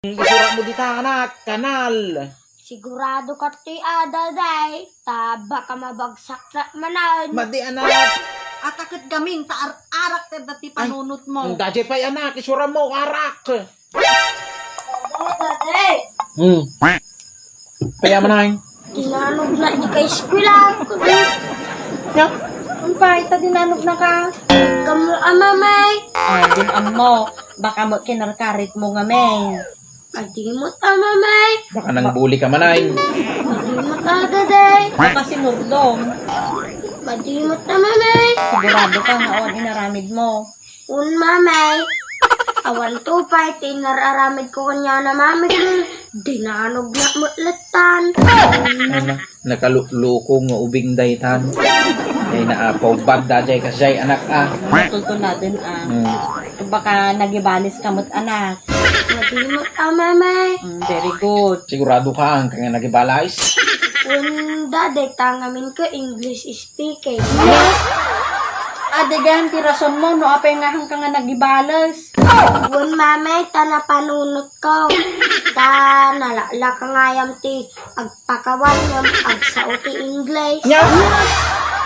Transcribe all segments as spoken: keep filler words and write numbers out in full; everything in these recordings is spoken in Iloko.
Isura mo dita, anak, kanal. Sigurado ka ti ada, day. Ta baka mabagsak na manan. Madi, anak. At akat gaming ta ar-arak ti dati panunot mo. Dadi pay, anak, isura mo, arak. Day. Hmm. Kaya man ay. Dinanog na di ka eskwela. Ya? Umpay, ta dinanog na ka. Kamu, ama, may. Ay, din ammo. Baka mo kinarkarit mo nga, may. Madimot, ama, may. Baka nang buli ka man ay. Madimot, ada, day. Baka sinurlom. Madimot, ama, may. Sigurado ka nga on inaramid mo. Un, mamay. Awan to pay ti inar-aramid ko kanya na mami. Dinanog na mutletan. Ay, na, nakalukluko nga ubing daytan. Ay, naapaw bad da jay kasjay, anak, ah. Matultuladen, ah. Hmm. Baka nagibalis ka met, anak. Madimot, ah, mamay. Mm, very good. Sigurado ka, ang kanya nagibalis? Un, dada, tangamin ko English speaking. Adegan ti rason mo no apay nga hangka nga nagibalis. Wen, mamay, ta napanunot ko. Ta nalakla ka ngayam ti agpakawan ngem agsao ti English. Nya?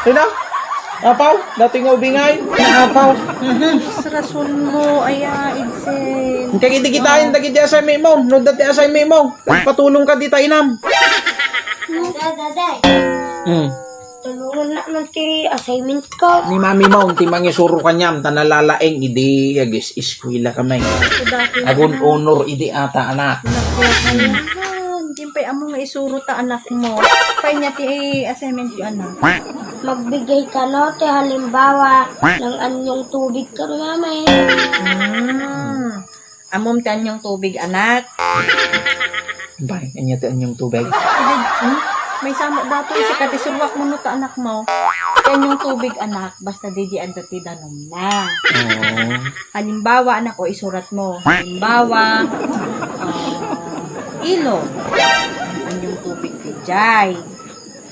Sino? Apaw? Dati nga ubingay? Naapaw? Mhm. Rason mo, aya, Edsel. Kagidi kitain, dagiti asay mo. No, dati asay mo. Patulong ka dita, inam. Dada, dada. Hmm. Tulungan na man ti assignment ko. Ni mami mo, ti mangisuro kaniam, ta nalalaeng idi agis-, eskwela kami. Agun honor idi ata, anak. Anak ko, ayan. Di pay amo nga isuro ta anak mo. Pay niya ti assignment ko, anak. Magbigay ka, no, ti halimbawa ng anyong tubig ka, mami. Hmm. Ammom ti anyong tubig, anak? Bay, anya ti anyong tubig? Sige, hmm? May sama dato, sika ti suruak mo no ta anak mo. Ti anyong tubig, anak, basta di di adda ti danum na. Oo. Halimbawa, anak, o isurat mo. Halimbawa, ah, ilog. Anyong tubig ti jay.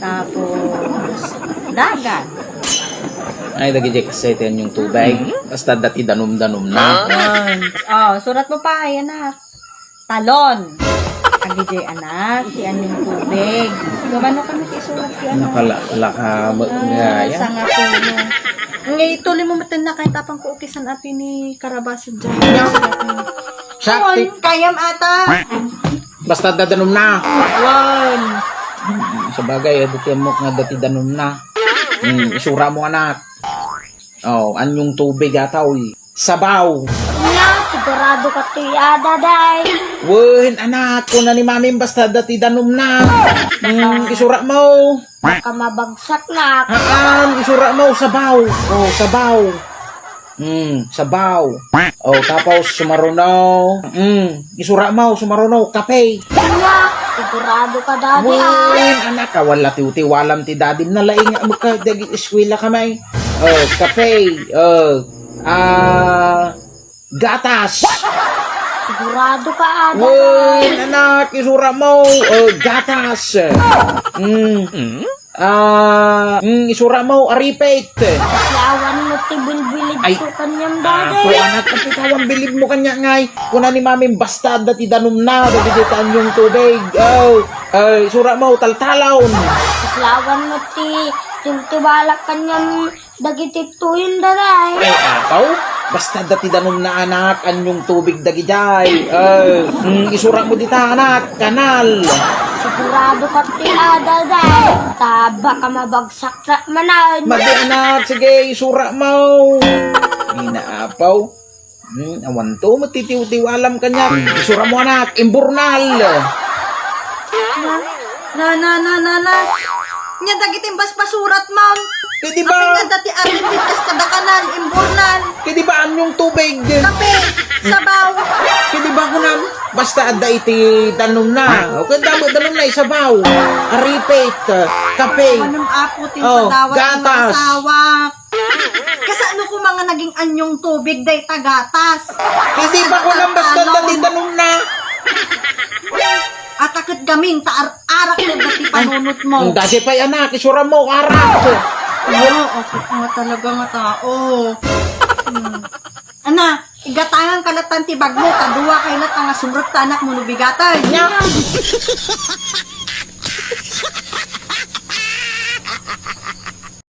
Tapos, dagat. Ay, dagiti kasay ti anyong tubig. Mm. Basta dati danum-danum na. Ah. Oh, surat mo pa, ayan na. Talon. Agijay anak, ti anyong tubig. Gumano kami ti surat ti ano? Nakalaka, ba, ah, nga, yan. Sanga puno. Ngay, tuloy mo matan na kahit apang kuukisan ati ni Karabaso dyan. Sakti. Kayam ata. Basta dadanum na. Wan. Sabagay, adda ti ammok nga adda ti danum na. Hmm, isura mo, anak. Oh, anyong tubig, ataw, eh. Sabaw. Nya, sigurado ka ti ada, day. Wen, anak, kuna ni mamim basta adda ti danum na. Hmm, isura mo. Baka mabagsak na. Haan, isura mo, sabaw. Oh, sabaw. Mm, sabaw. O, tapos sumaruno. Mm, isura mo, sumaruno, kape. Nya, sigurado ka, Daddy, ah. Wen, anak, awan la tiwtiwalam ti dadim na laing nga magka-, dagi eskwela ka may. O, kape. O, ah, gatas. Sigurado ka, ah, Daddy. Wen, anak, isura mo. O, gatas. Mm. Ah, mm, isura mo, aripit. Awan mo ti bilbilid ko kanyam, Daddy. Apo, anak, kapit awan bilib mo kanya, ngay. Kuna ni Mamim, basta adda ti danum na, dagiti anyong tubig. Oh, ay, isura mo, taltalon. Awan mo ti tintibalak kanyam, dagiti tuyin, Daddy. Ay, apaw, basta adda ti danum na, anak, anyong tubig dagidiay. Ay, mm, isura mo dita, anak. Kanal. Sigurado ka ti ada, day. Ta baka mabagsak na manan. Madi, anak, sige, isura mo. Inaapaw. Hmm, awan to, matitiw-tiw alam kanya. Isura mo, anak, imburnal. Na, na, na, na, na, na. Nya dagiti imbas pasurat mo. Kadi ba? Apay nga dati aripit kas kadakanan, imburnal. Kadi ba anyong tubig? Kape, sabaw. Kadi ba kunam? Basta adda iti danum na. O kaya damo danum na, isabaw. Aripit, kape. Manam apo, ti padawat ng gatas. Asawa. Kasano ko mga naging anyong tubig, day tagatas? Kadi ba kunam basta adda ti danum na? At akit gaming, ta ar-arak na dati panunot mo. Ang dati pa'y anak, isura mo, arak. Oo, akit nga talaga nga tao. Hmm. Ana, Igatangan ka latta ti bagmo, ta dua kay latta nga sumrek ta anakmo no bigaten.